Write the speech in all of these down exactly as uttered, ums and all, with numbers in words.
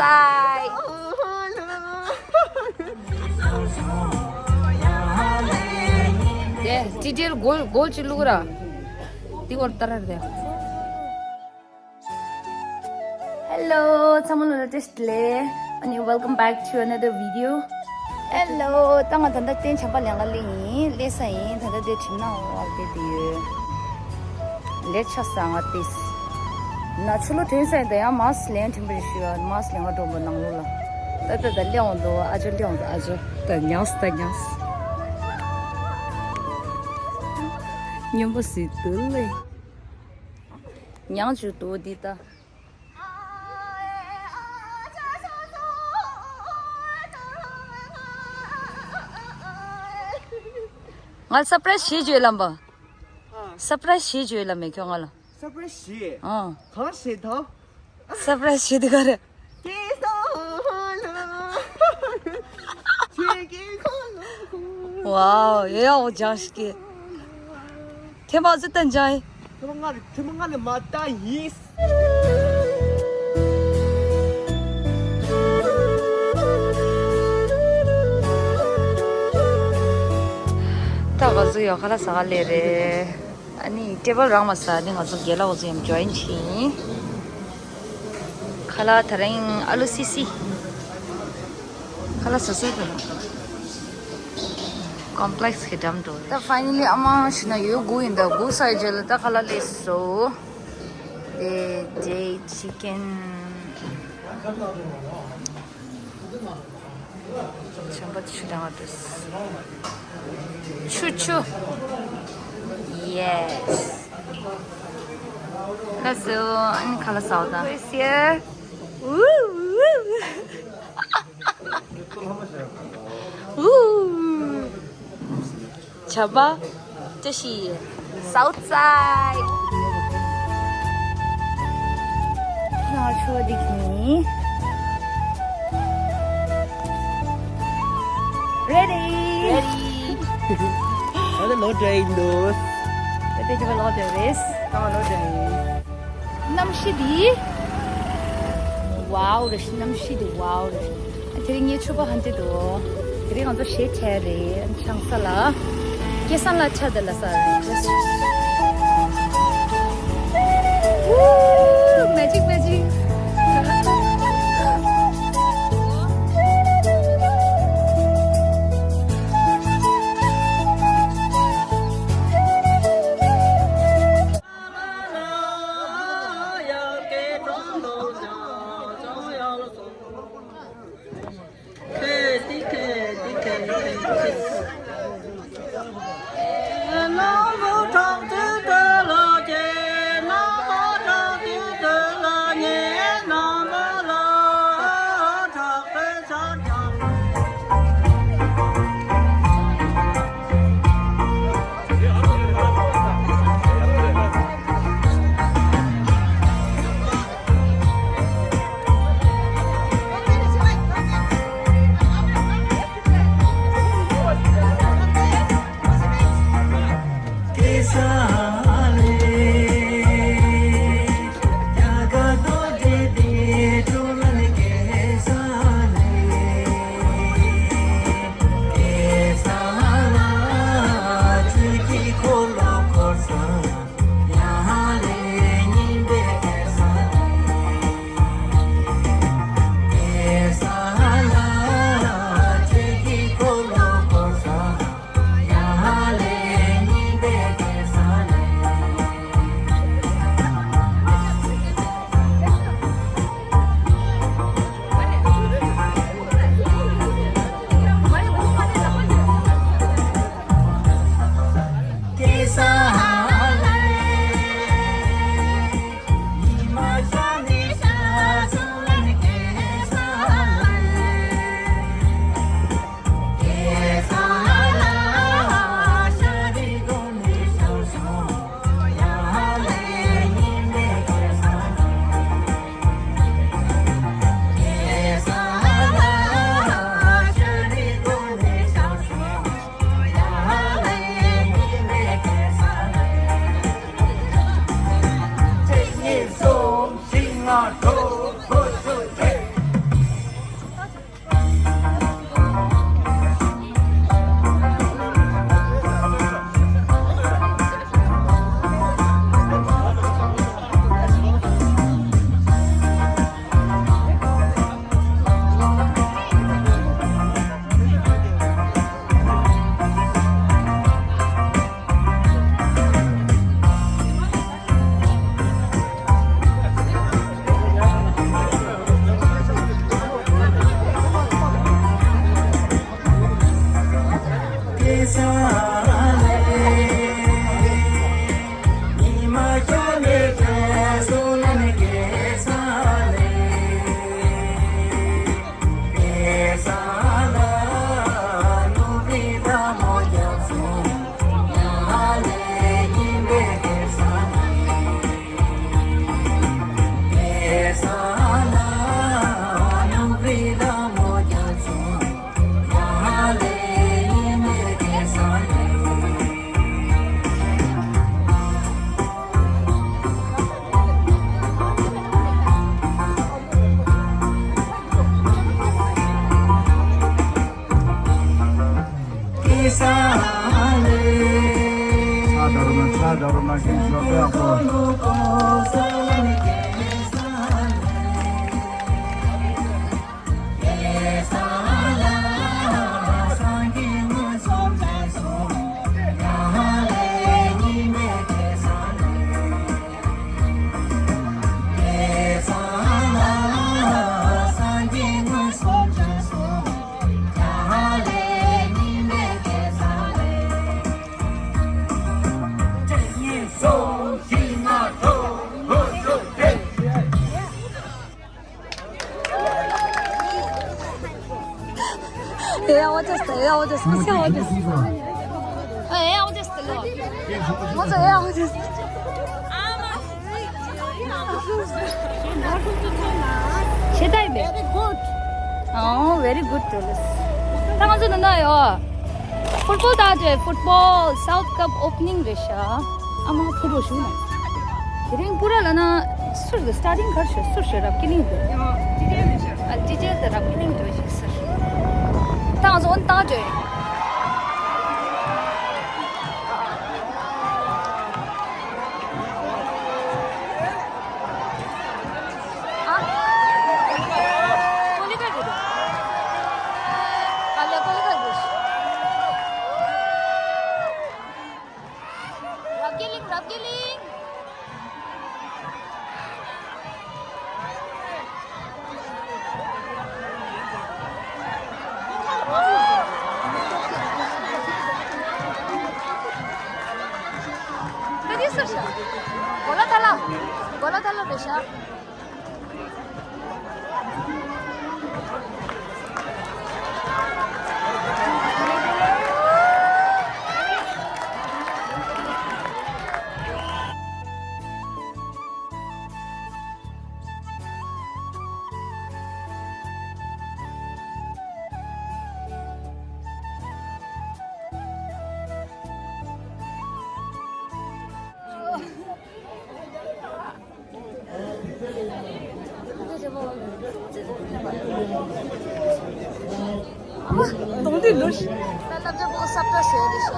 Hi. དེ་ཊི་ཊི་ཨེལ་གོལ་གོལ་ཅིག་བླུག་ར། དེ་གོར་ཏར་ར་དེ། Hello ཚང་མ་ལ་བཀྲ་ཤིས་བདེ་ལེགས། ཨ་ནི་welcome back to another video. Hello ད་ང་ད་ལྟ་སྟེང་བྱམས་པ་ལེན་ག་སླེབས་ཡིན། སླེབས་ས་ཡིན། ད་ལྟ་དེ་གྲིམ་ནག་འོག་བསྡད་དེ་ཡོད། ལས་ཆགས་ས་ང་ཏིས། ན་ཆུ་ལོག་ཐོན་ས་ཡིན། ད་ཡང་མཱསི་ལེན་གྲིམ་པ་རེ་ཞུ་ཡ། མཱསི་ལེན་ག་འགྲོ་འགྲོ་ནང་ལོགས་ལ། ད་ད་ད་སླེབས་འོང་དོ། ཨ་ཅོ་སླེབས་འོང་དོ། ཨ་ཅོ་ད་ཉགས་ད་ཉགས། སྨྱོན་པ་ཟིག་འདུག་ལེ། ཉག་ཅིག་འདུག་འདི་ད། ང་སར་པ་རའི་སི་བྱེད་བཅུག་ལམ་པ། ཨ། སར་པ་རའི་སི་བྱེད་བཅུག་ལམ་མེ་ཁྱོད་ང་ལ། སར་པ་རའི་སི་བྱེད། ཨ། གང་བྱེད་དང་། སར་པ་རའི་སི་བྱེད་དེ་ག་རེ། ཝའོ། ཡ་ཡ་འོ་ཇང་ཤི་ཀེ། ཐེངས་མ་ཟིག་ཏན་ཅང་ཡིན། ཐེངས་མ་ལྔ་རེ། ཐེངས་མ་ལྔ་ནས་མ་ལྟ་ཡིན། ད་ག་ཟུག་ཡོད། ཁ་ལག་ཟ་ག་སླེབས་རེད། ཨ་ནི་ཊེ་བལ་རག་མ་སོང་། ཨ་ནི་ང་ཚོ་རྒན་ལགས་འོ་ཟུག་ཡང་ཇོ་ཡིན་ཕྱིན། ཁ་ལག་དེ་རིང་ཨ་ལུ་སི་སི། ཁ་ལག་ཟ་ཟ་དང་། ཀོམ་པི་ལེགས་ཀྱི་འགྲམ་དུ། ད་ཕའི་ནལ་ལི་ཨ་མ་ཤི་ན་ཡོད་དགུ་ཡིན། ད་དགུ་ས་ཡི་རྗེས་ལ་ད་ཁ་ལག་སླེབས་སོང་། དེ་ཇེ་ཅི་ཀན། བྱམས་པ་ཆུ་དྲང་བ་འདུག་ཆུ་ཆུ། Yes. ལགས་སོ། ཨ་ནི་ཁ་ལག་ཟ་བ་དང་། Who is here? Woo, woo. Woo. བྱམས་པ། བཀྲ་ཤིས། South side. ང་ཆོ་འདི་གིན། Ready. Ready. ད་ལོ་འདྲ་ཡིན་འདུག་ད་ལྟ་ཁྱོད་ལོ་འདྲ་རེད། ད་ལོ་འདྲ་ཡིན། གནམ་གཤིས་འདི། ཝའོ་རེད་ཤི། གནམ་གཤིས་འདི་ཝའོ་རེད་ཤི། དེ་རིང་ངའི་ཕྱུ་པ་ཧན་ཏེ་འདུག་དེ་རིང་ང་ཚོ་གཞས་འཁྲབ་རེད། ཆང་ས་ལ། སྐལ་བཟང་ལགས་ཆ་དེ་ལ་ས་རེད། Magic, magic. ཨེ་ཡ་འོ་ཅེས་ཏེ་ཨེ་ཡ་འོ་ཅེས། ཨེ་ཡ་འོ་ཅེས་ཏེ་ལོ། ང་ཚོ་ཨེ་ཡ་འོ་ཅེས། ཤེས་ད་ཡིན་པས། Very good. ཨོ་very good ཏེ་ལོ། ད་ང་ཚོ་ནི་ན་ཡོ། ཕུཊ་བོལ་ད་ཏེ་ཕུཊ་བོལ་སའུཐ་ཀབ་ཨོ་པ་ནིང་རེད་ཤག་ཨ་མ་ཕུ་རོ་ཞུ་ན། དེ་རིང་པུ་ར་ལ་ན་སུར་གི་སི་ཊར་ཊིང་གར་ཤོ་སུར་ཤོ་རབ་ཀི་ལིང་དུ། ཨ་ལ་ཊི་ཅེ་དེ་རབ་ཀི་ལིང་དུ་ཞིག་སུར། ད་ང་ཚོ་འོན་ཏང་ཏེ། ཨ། ཀོ་ལི་ག་གི་རེད། ཨ་ལེ་ཀོ་ལི་ག་གི་རེད། རབ་རྒྱས་གླིང་། རབ་རྒྱས་གླིང་། ད་འདི་སུ་ཤ། གོ་ལ་ཐ་ལ། གོ་ལ་ཐ་ལ་རེད་ཤག་གདོང་དེ་ལུས། ད་སློབ་གྲྭ་པོ་སབ་ཏྲ་ཟེར་རེད་ཤག་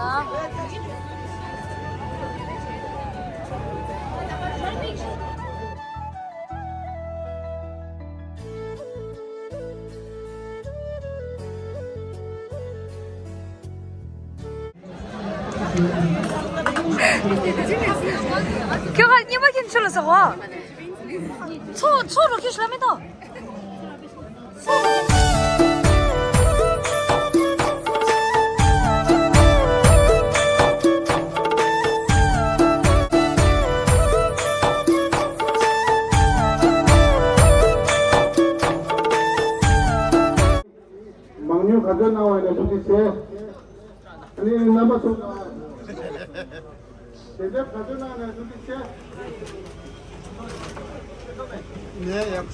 ཁྱོད་ཁ་གཉིས་པ་ཁྱེད་ཆུ་ལ་ཟ་བ། ཚོ་ཚོ་རོ་ཁྱོད་ཤ་མི་ཐོག་མང་ཉུང་ག་ཚོད་གནང་བ་ཡིན་ན་ཐུགས་རྗེ་ཆེ། ཨ་ནི་རྣམ་པ་ཚོ་དེ་འདྲ་ག་ཚོད་གནང་ན་ཐུགས་རྗེ་ཆེ། ནས་ཡག་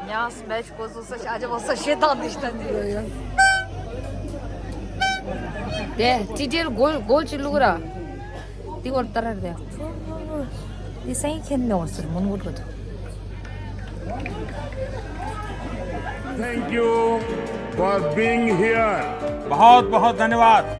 ཉག་སི་མེ་ཆི་གོ་སོ་ས་ཤ་ཨ་ཅེ་བོ་ས་ཤེ་ཐང་འདི་ཤ་འདི་རེད། དེ་ཊི་ཏི་ཨེལ་གོལ་གོལ་ཅི་ལུག་ར། དེ་བར་ལྟར་རེད། དེ་སའི་ཁྱེད་མེད་བ་ཟེར་མོན་གོ་ཐོ། Thank you for being here. बहुत बहुत धन्यवाद।